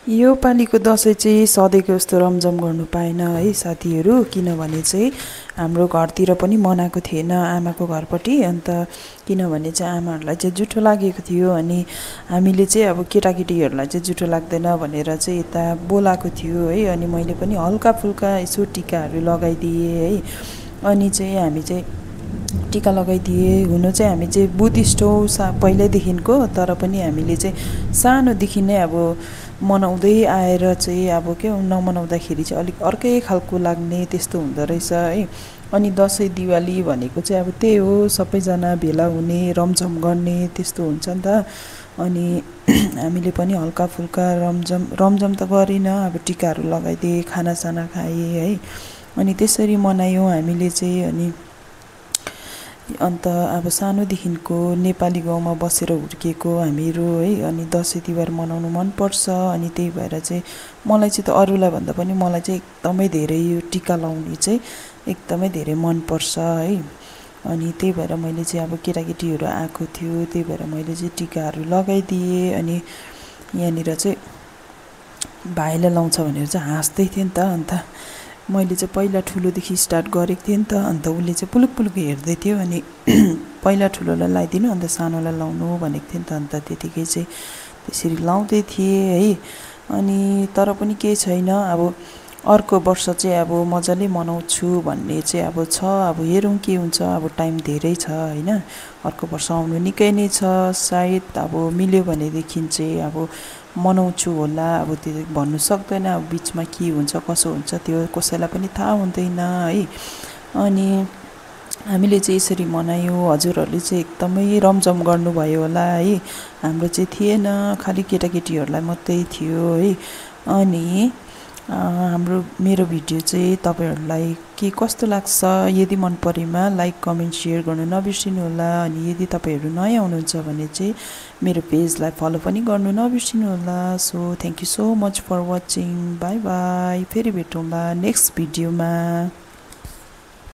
यो पालिको दसैँ चाहिँ सधैँको जस्तो रमझम गर्नु पाएन है साथीहरू, किनभने चाहिँ हाम्रो घरतिर पनि मनाएको थिएन आमाको घरपट्टि। अन्त किनभने चाहिँ आमाहरूलाई चाहिँ जुठो लागेको थियो, अनि हामीले चाहिँ अब केटाकेटीहरूलाई चाहिँ जुठो लाग्दैन भनेर चाहिँ यता बोलाएको थियो है। अनि मैले पनि हल्का फुल्का यसो टिकाहरू लगाइदिएँ है। अनि चाहिँ हामी चाहिँ टिका लगाइदिए। हुनु चाहिँ हामी चाहिँ बुद्धिस्ट हौँ पहिल्यैदेखिको, तर पनि हामीले चाहिँ सानोदेखि नै अब मनाउँदै आएर चाहिँ अब के नमनाउँदाखेरि चाहिँ अलिक अर्कै खालको लाग्ने त्यस्तो हुँदो रहेछ है। अनि दसैँ दिवाली भनेको चाहिँ अब त्यही हो, सबैजना भेला हुने रमझम गर्ने त्यस्तो हुन्छ नि त। अनि हामीले पनि हल्का फुल्का रमझम त गरिनँ, अब टिकाहरू लगाइदिएँ, खानासाना खाएँ है। अनि त्यसरी मनायौँ हामीले चाहिँ। अनि अन्त अब सानोदेखिको नेपाली गाउँमा बसेर हुर्किएको हामीहरू है। अनि दसैँ तिहार मनाउनु मनपर्छ। अनि त्यही भएर चाहिँ मलाई चाहिँ त अरूलाई भन्दा पनि मलाई चाहिँ एकदमै धेरै यो टिका लाउने चाहिँ एकदमै धेरै मनपर्छ है। अनि त्यही भएर मैले चाहिँ अब केटाकेटीहरू आएको थियो, त्यही भएर मैले चाहिँ टिकाहरू लगाइदिएँ। अनि यहाँनिर चाहिँ भाइलाई लाउँछ भनेर चाहिँ हाँस्दै थियो नि त। अन्त मैले चाहिँ पहिला ठुलोदेखि स्टार्ट गरेको थिएँ नि त। अन्त उसले चाहिँ पुलुक पुलुक हेर्दै थियो। अनि पहिला ठुलोलाई लगाइदिनु अन्त सानोलाई लाउनु भनेको थिएँ नि त। अन्त त्यतिकै चाहिँ त्यसरी लाउँदै थिएँ है। अनि तर पनि केही छैन, अब अर्को वर्ष चाहिँ अब मजाले मनाउँछु भन्ने चाहिँ अब छ। अब हेरौँ के हुन्छ, अब टाइम धेरै छ होइन। अर्को वर्ष आउनु निकै नै छ, सायद अब मिल्यो भनेदेखि चाहिँ अब मनाउँछु होला। अब त्यो भन्नु सक्दैन, अब बिचमा के हुन्छ कसो हुन्छ त्यो कसैलाई पनि थाहा हुँदैन है। अनि हामीले चाहिँ यसरी मनायौँ। हजुरहरूले चाहिँ एकदमै रमझम गर्नुभयो होला है। हाम्रो चाहिँ थिएन, खालि केटाकेटीहरूलाई मात्रै थियो है। अनि मेरो भिडियो चाहिँ तपाईँहरूलाई के कस्तो लाग्छ, यदि मन परेमा लाइक कमेन्ट सेयर गर्नु नबिर्सिनु होला। अनि यदि तपाईँहरू नयाँ हुनुहुन्छ भने चाहिँ मेरो पेजलाई फलो पनि गर्नु नबिर्सिनु होला। So thank you so much for watching. Bye bye, फेरि भेटौँला नेक्स्ट भिडियोमा।